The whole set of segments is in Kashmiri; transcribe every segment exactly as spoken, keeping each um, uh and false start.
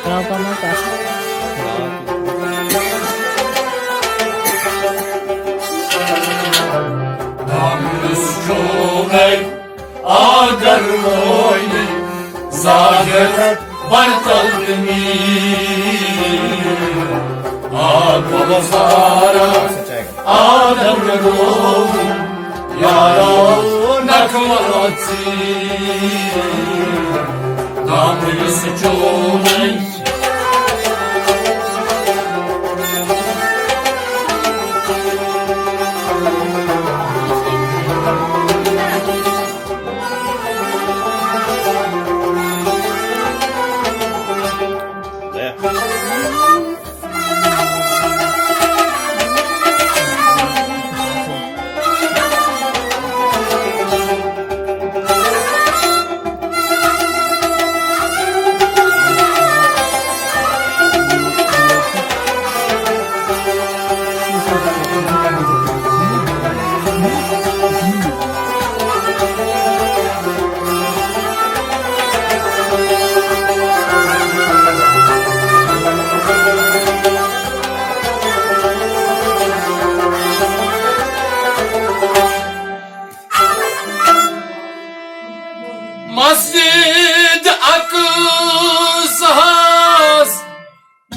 ترٛاو پَہمَتھ اَتھ۔ اگر وۄنۍ زاگرس برتل تہِ نی، آ گُلزارا، آ دگرو، یارو نکھوژی، دامنس چومن۔ مسجد اقصاہس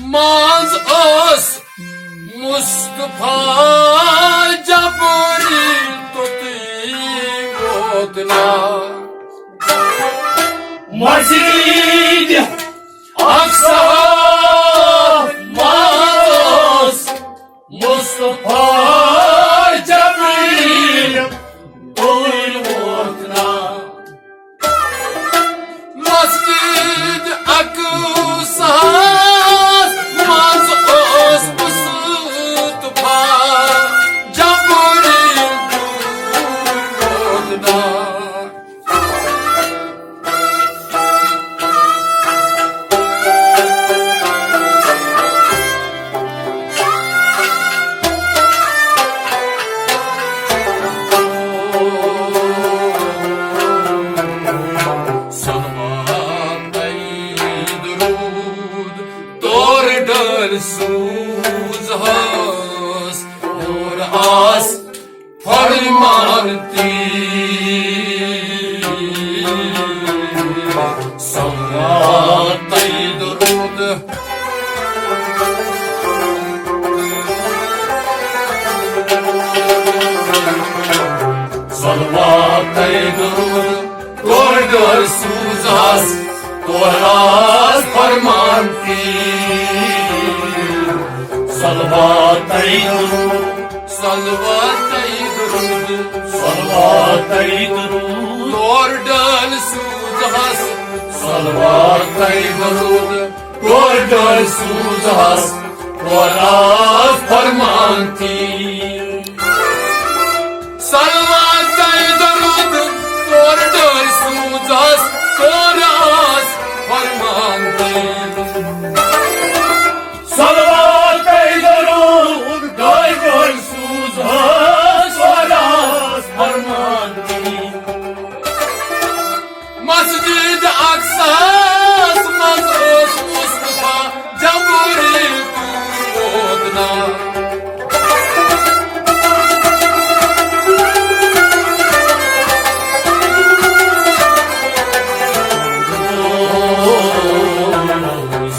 منٛز اوس مصطفیٰ جبریل توٚتٕے ووت نا۔ مسجد اقصاہس منٛز اوس مصطفیٰ جبریل توٚتٕے ووت نا۔ مسجد اقصاہس منٛز اوس مصطفیٰ جبریل توٚتٕے ووت نا۔ صلوات درود تور ڈٲلۍ سوٗزہَس، تور آس فرمان تی۔ صلوات درود، صلوات درود، تور ڈٲلۍ سوٗزہَس، تور آس فرمان تی۔ صلوات درود، صلوات درود، صلوات درود۔ تور ڈٲلۍ سوٗزہَس، صلوات درود۔ تور ڈٲلۍ سوٗزہَس، تور آس فرمان تی۔ صلوات درود، تور ڈٲلۍ سوٗزہَس، تور آس فرمان تی۔ صلوات درود، دۄیہِ ڈٲلۍ سوٗزہَس، تور آس فرمان تی۔ مسجد اقصاہس منٛز اوس مصطفیٰ جبریل توٚتٕے ووت نا۔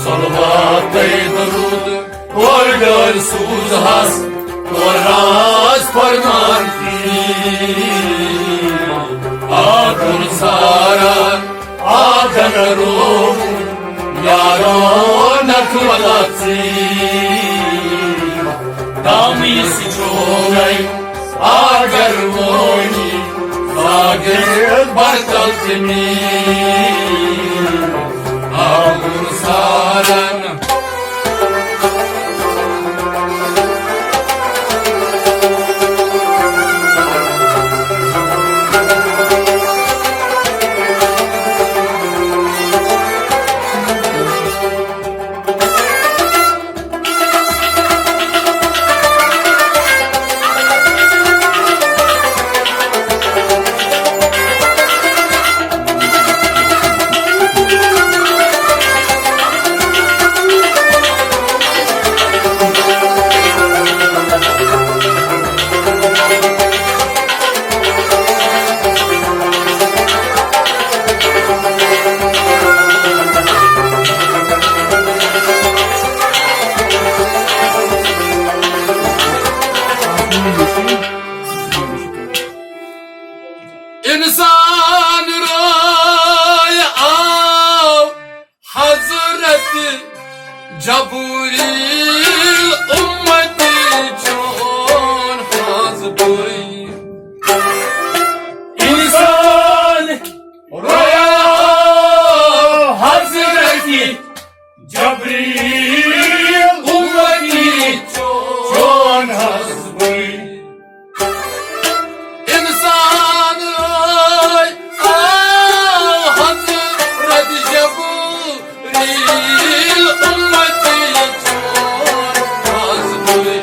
صلوات درود، تور ڈٲلۍ سوٗزہَس، تور آس فرمان تی۔ آ گُلزارا، آ دگرو، یارو نکھوژی، دامنس چومن۔ آ گرمٲنی، زاگرس برتل تہِ نی۔ آ گُلزارن۔ انسان رٲے آو حضرت جبریل، امتی چون حض بٕے۔ انسان رٲے آو حضرت جبریل، امتی چون حض بٕے۔ انسان رٲے آو حضرت جبریل، امتی چون حض بٕے۔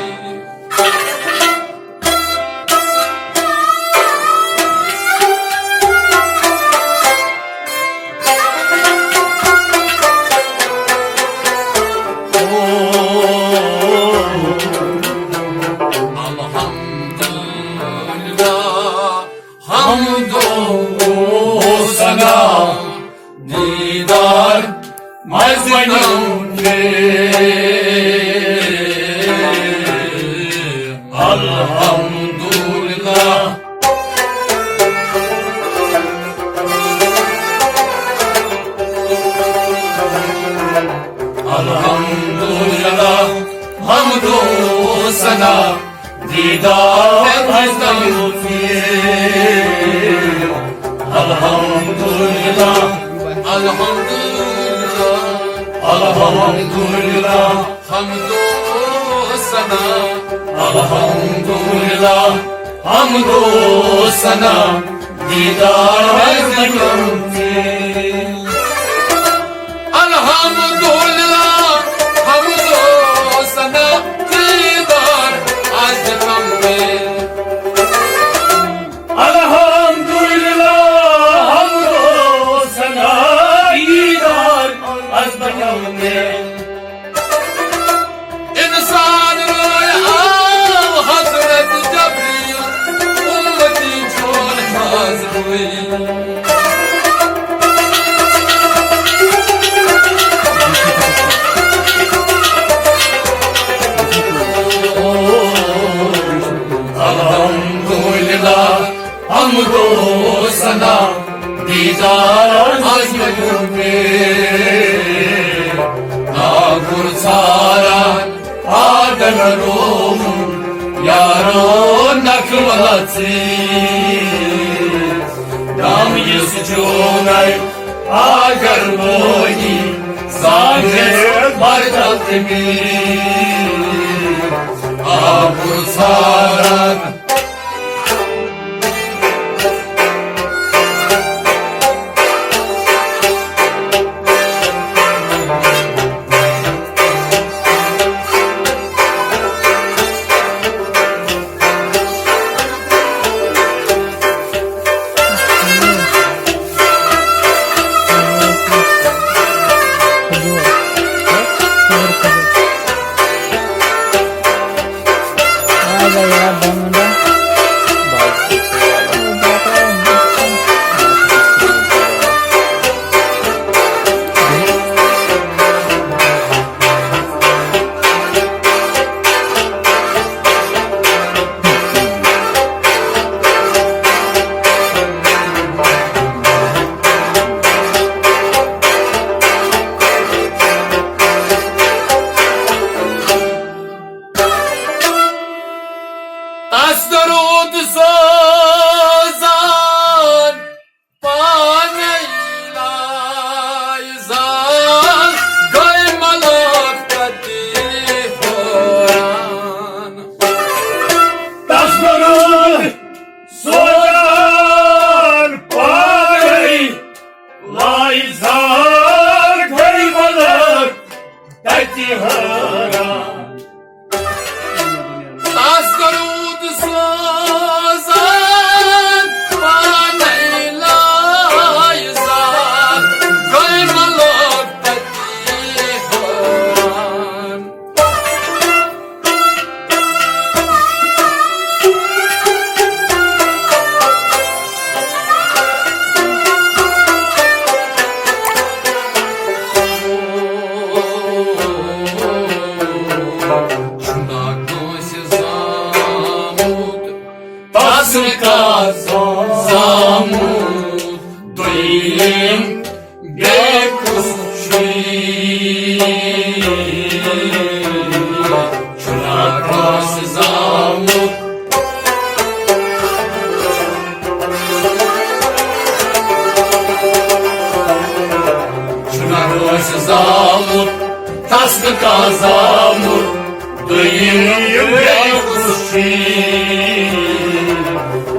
الحمدللہ، حمد و ثنا، دیدار مظلوم۔ الحمدللہ، الحمدللہ، حمد و ثنا، دیدار مظلوم۔ الحمدللہ، الحمدللہ، الحمدللہ، حمد و ثنا۔ الحمدللہ، حمد و ثنا، دیدار مظلوم۔ الحمدللہ، حمد و ثنا، دیدار از غم میں۔ الحمدللہ، حمد و ثنا، دیدار از غم میں۔ انسان رٲے آو حضرت جبریل، امتی چون حض بٕے۔ الحمدللہ، حمد و ثنا، دیدار از مجنون۔ ناگُر ژھاران آدن روم، یارو نکھ ولژی۔ دم یُس چونَے اگر وٲیی، زانٛہہ گژھِ بدل تٔمی۔ آبُر ژھاران۔ تس درود سوزان پانے لایزان، گٔے ملک تتی حٲران۔ تس درود سوزان پانے لایزان، گٔے ملک تتی حٲران۔ تس درود سوزان پانے لایزان، گٔے ملک تتی حٲران۔ چھُنا کٲنٛسہِ زامُت، تس کا زامُت۔ زامُت، تس نہٕ کانٛہہ زامُت، دوٚیِم بیٚیہِ کُس چھُے؟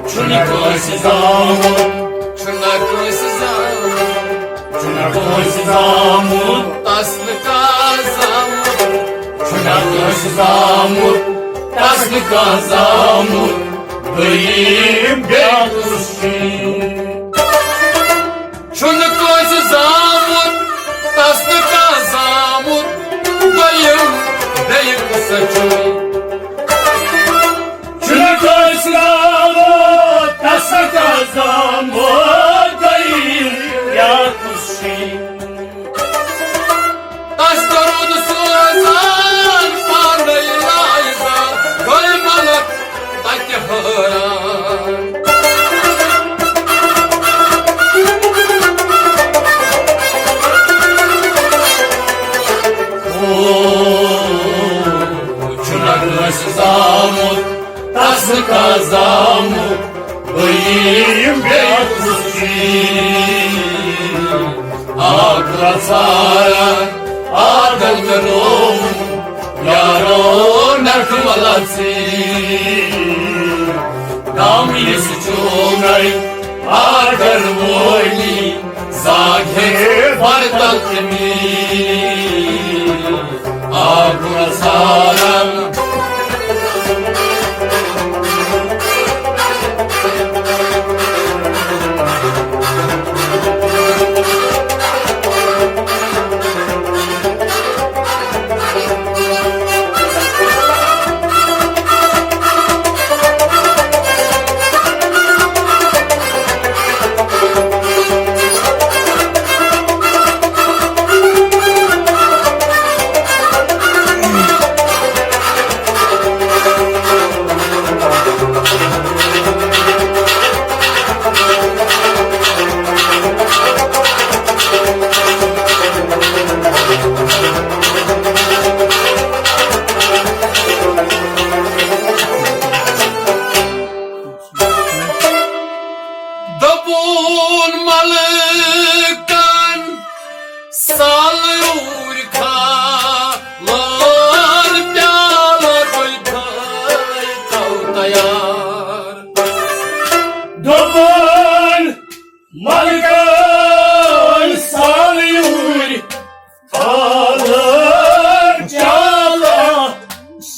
چھُنہٕ کٲنٛسہِ زامُت، چھُنہٕ کٲنٛسہِ زامُت، چھُنہٕ کٲنٛسہِ زامُت، تس نہٕ کانٛہہ زامُت، چھُنہٕ کٲنٛسہِ زامُت، تس نہٕ کانٛہہ زامُت، دوٚیِم بیٚیہِ کُس چھُے؟ چھُنہٕ کٲنٛسہِ زامُت، تس نہٕ کانٛہہ زامُت، دوٚیِم بیٚیہِ کُس چھُے؟ چھُنہٕ کٲنٛسہِ زامُت، تس نہٕ کانٛہہ زامُت، دوٚیِم بیٚیہِ کُس چھُے؟ تس درود سوزان پانے لایزا، گٔے ملک تتہِ حٲران۔ او، چھُنہ کٲنٛسہِ زامُت، تس کانٛہہ زامُت، دوٚیِم بیٚیہِ کُس چھُے؟ آ، گُلزارا، آ، دل مےٚ رووُن، یارو، نخملہ ژے۔ دام یُس چونے، آ، گرولی، زاگے بر تلتمی۔ آ، گُلزارا۔ دوٚپُن ملکن، سالُر کھالان پیالہٕ تُہۍ تھٲیتو تیار۔ دوٚپُن ملکن، سالُر کھالان پیالہٕ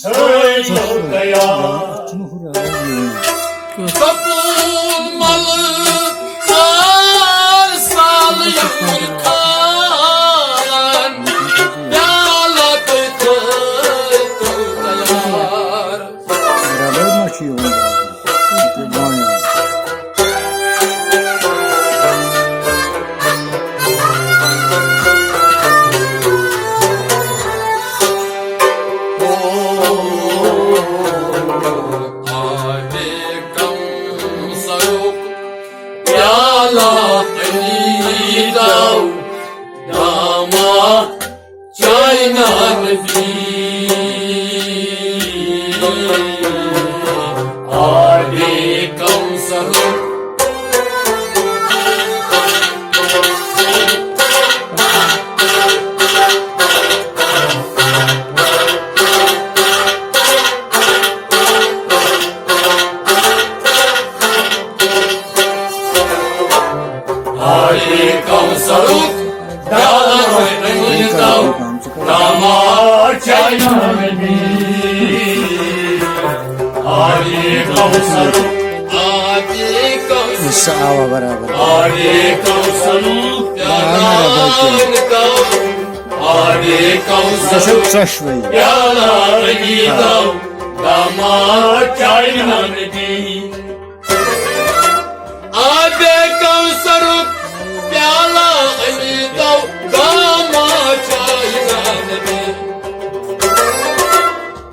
تھٲیتو تیار۔ دوٚپُن ملکن، سالُر کھالان پیالہٕ تُہۍ تھٲیتو تیار۔ برابر ما چھُ یِوان برابر؟ یہِ چھُ بانٛگھ یِوان۔ آبِ کوثرُک پیالہ أنی تو دامہ چاینہ نبی۔ آبِ کوثر۔ آبِ کوثرُک پیالہ تُہۍ أنۍ تو، دامہ چاینہ نبی۔ آبِ کوثرُک، آبِ کوثر۔ سُہ آوا برابر۔ آبِ کوثرُک پیالہ آنا ربا کیا۔ أنۍ تو، آبِ کوثرُک، اچھا، ژۄشوَے۔ پیالہ أنۍ تو، دامہ چاینہ نبی۔ آبِ کوثرُک پیالہ أنۍ تو، دامہ چاینہ نبی۔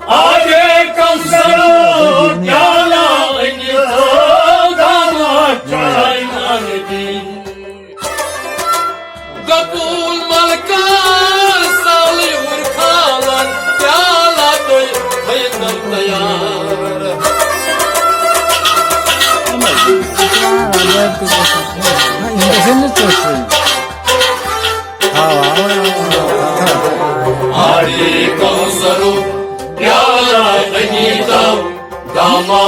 آبِ کوثرُک پیالہ أنۍ تو، دامہ چاینہ نبی۔ دوٚپُن ملکن، سالُر کھالان پیالہٕ تُہۍ تھٲیتو تیار۔ یِم گژھن نہٕ ژٔٹۍ۔ اَوا، اَوا، اَوا۔ اما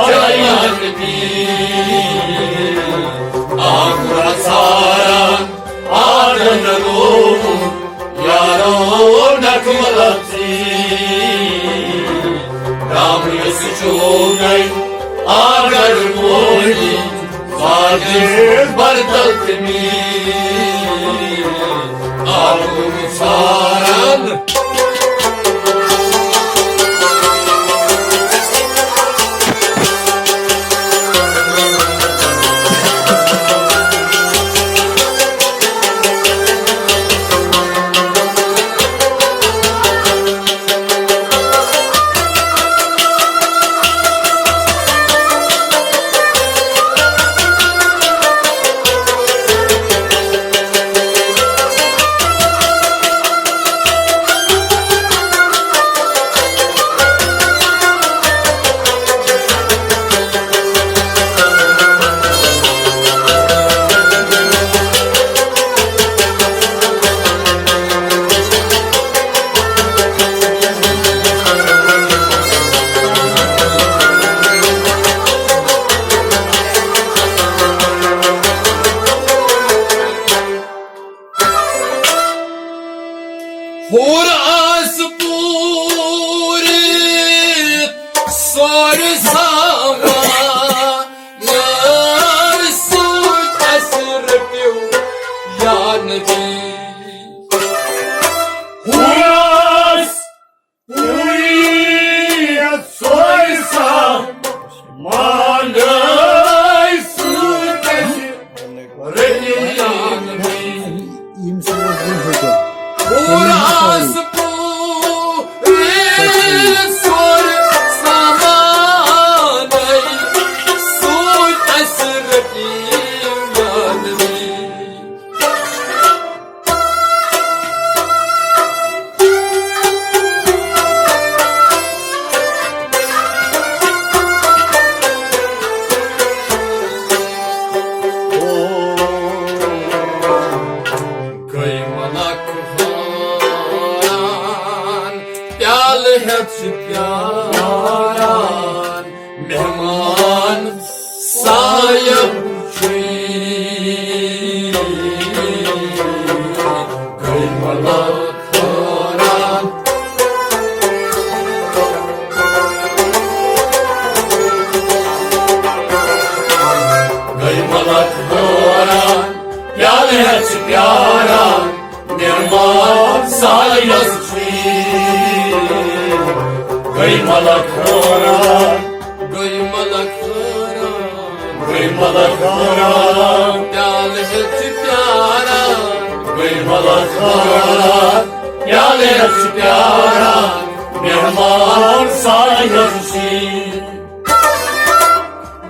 جایان بی، آخر سارا آدن رو، یارو نکولتی، رام یس چوگئی، آگر مولی، فاجر بردل تمی، آخر سارا ہور آس پوٗرٕ سورُے سامان، یار سۭتۍ اَسہِ رٔٹِو یا نبی۔ ہور آس پوٗرٕ سورُے سامان، یار سۭتۍ اَسہِ رٔٹِو یا نبی۔ ییٚمہِ سۭتۍ أسۍ برٛونٛہہ ہیٚکو۔ پوٗرٕ آس پوٗرٕ سورُے سامانَے سۭتۍ اَسہِ رٔٹِو یا نبی۔ گٔے ملک حٲران، پیالہٕ ہٮ۪تھ چھِ پیاران، مہمان صاحب چھُے۔ گٔے ملک حٲران۔ گٔے ملک حٲران، پیالہٕ ہٮ۪تھ چھِ پیاران، مہمان سایس چھُے۔ گٔے ملک حٲران۔ گٔے ملک حٲران۔ گٔے ملک حٲران۔ پیالہٕ ہٮ۪تھ چھِ پیاران۔ گٔے ملک حٲران۔ پیالہٕ ہٮ۪تھ چھِ پیاران۔ مہمان سایس چھُے۔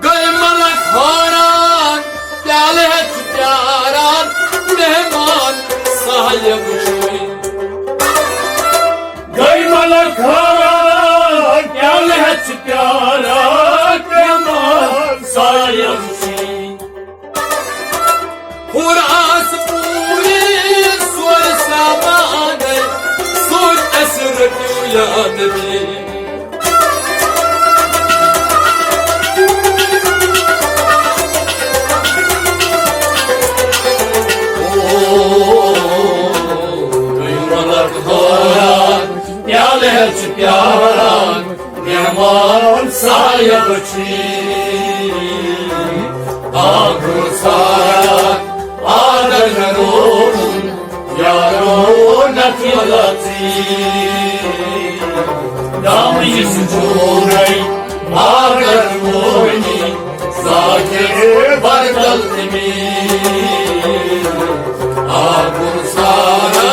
گٔے ملک حٲران، پیالہٕ ہٮ۪تھ چھِ پیاران، مہمان صاحب چھُے۔ گٔے ملک حٲران، پیالہٕ ہٮ۪تھ چھِ پیاران، مہمان صاحب چھُے۔ ہور آس پوٗرٕ سورُے سامانَے سۭتۍ اَسہِ رٔٹِو یا نبی۔ او، گٔے ملک حٲران، پیالہٕ ہٮ۪تھ چھِ پیاران، مہمان صاحب چھُے۔ آگُر سارا آدن روزُن، یارو نتہٕ غلطی۔ دامہٕ یُس جوڑے آدن وونی، ذاکر بردل تمی۔ آگُر سارا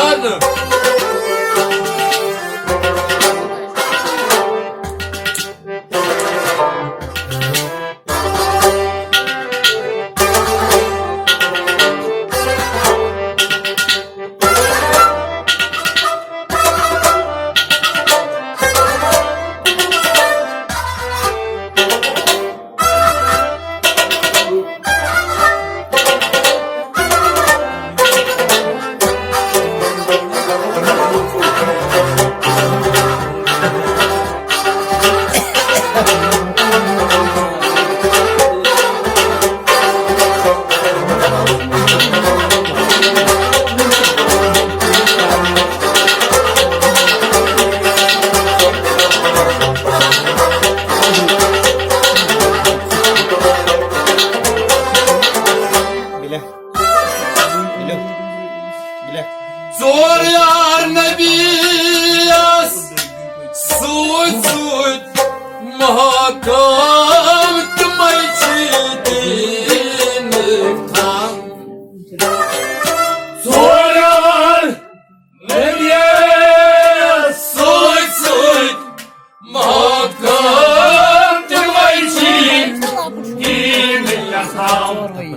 ژور ؤری۔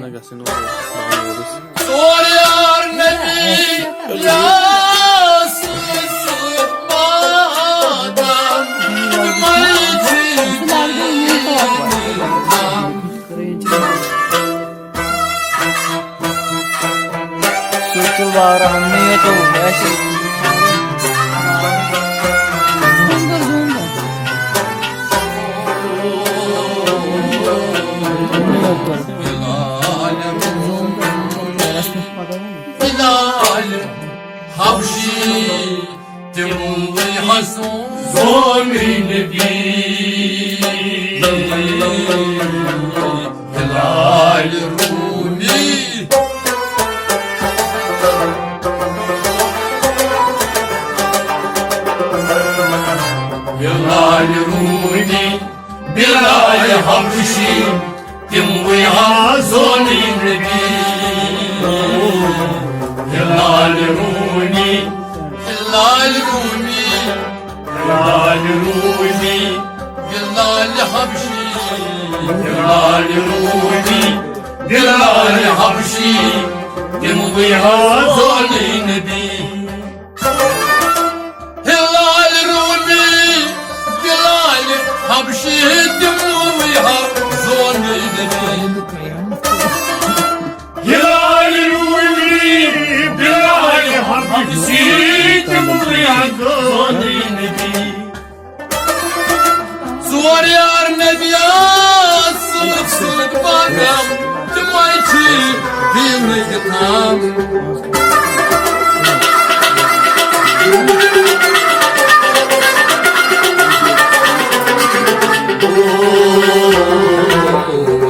ژور یار نبی یاسر مادام، تِمے چھِ دیٖنہٕ امام۔ سُہ تہِ واریاہَن نیکو اَسہِ۔ بلال حبشی، تِموٕے حظ زومٕے نبی۔ بلال رومی۔ بلال رومی، بلال حبشی، تِموٕے حظ زومٕے نبی۔ بلال رومی، بلال رومی، بلال رومی، بلال حبشی، بلال رومی، بلال حبشی، تِموٕے حظ زومٕے نبی۔ بلال رومی، بلال حبشی، تِموٕے حظ زومٕے نبی۔ بلال رومی، بلال حبشی، تِموٕے حظ زومٕے نبی۔ ژور یار نبی یاسر سۭتۍ پکان، تِمے چھِ دیٖنٕکۍ تام۔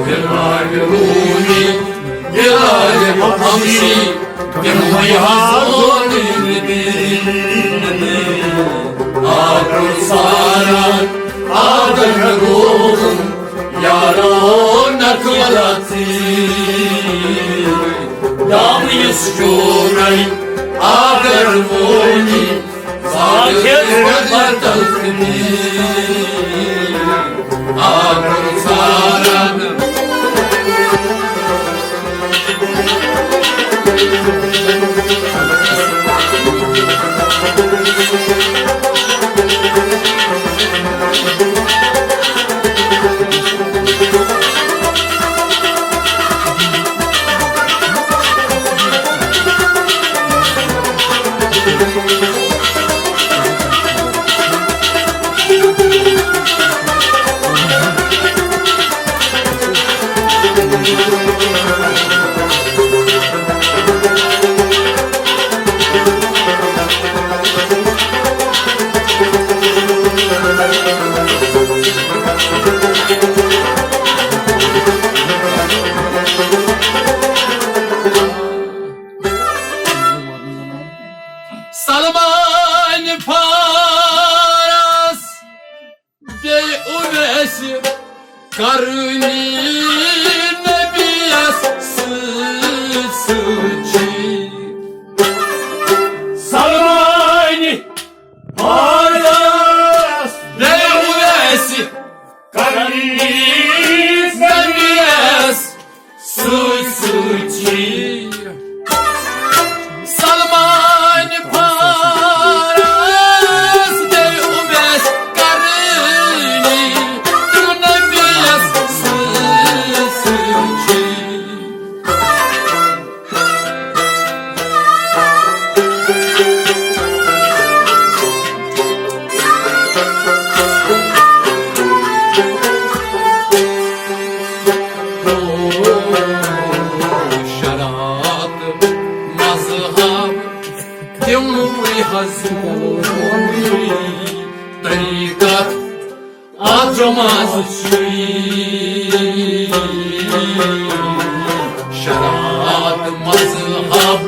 بلال رومی، بلال حبشی، تِموٕے حظ زومٕے نبی۔ آگر ساران، آگر روزُن، یارو نقلتی۔ دام یُس چورے، آگر وونی، آخر بدل کنی، آخر سارا۔ سلمان فارس، بیٚیہِ اویس کرنی، نبیس سۭتۍ سۭتۍ چھِ۔ سلمان فارس، بیٚیہِ اویس کرنی، نبیس سۭتۍ سۭتۍ چھِ۔ سلمان فارس، بیٚیہِ اویس کرنی، تِم نبیس سۭتۍ سۭتۍ چھِ۔ شرعت مذہب تِموٕے حظ، طریقت اَتھ منٛز چھُے۔ شرعت مذہب،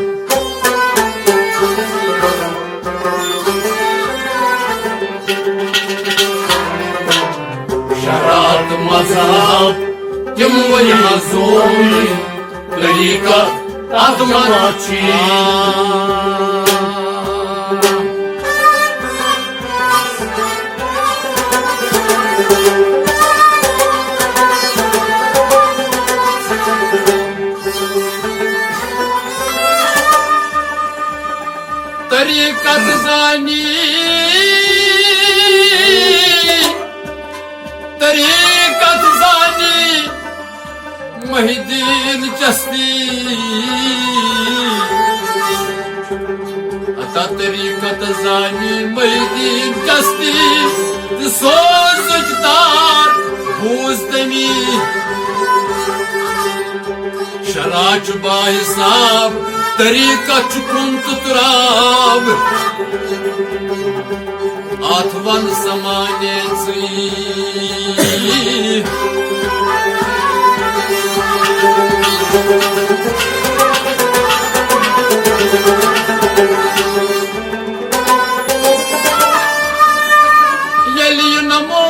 شرعت مذہب، تِموٕے مذہبی طریقہ اَتھ منٛز چھُے۔ زانی، طریقت زانی محی الدین چشتی۔ عطا طریقت زانی محی الدین چشتی، تہٕ سوزُکھ تار بوٗز تٔمی۔ شرع چھُ باحساب، طریقت چھُ کُن تہٕ تراب۔ اتھ ون سمانے ژٕے۔ ییٚلہِ یہِ نمو،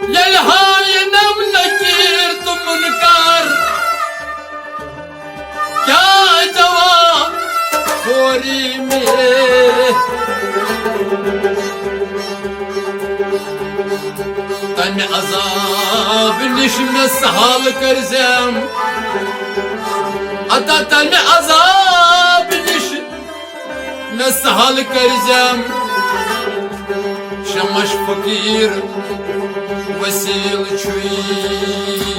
ییٚلہِ ہاینم نکیر تہٕ منکر، کیا جواب فوری ملے؟ تمہِ عذاب نِش مےٚ سہل کٔرزٮ۪م۔ عطا تمہِ عذاب نِش مےٚ سہل کٔرزٮ۪م۔ شمش فقیٖر وسیٖل چھُے۔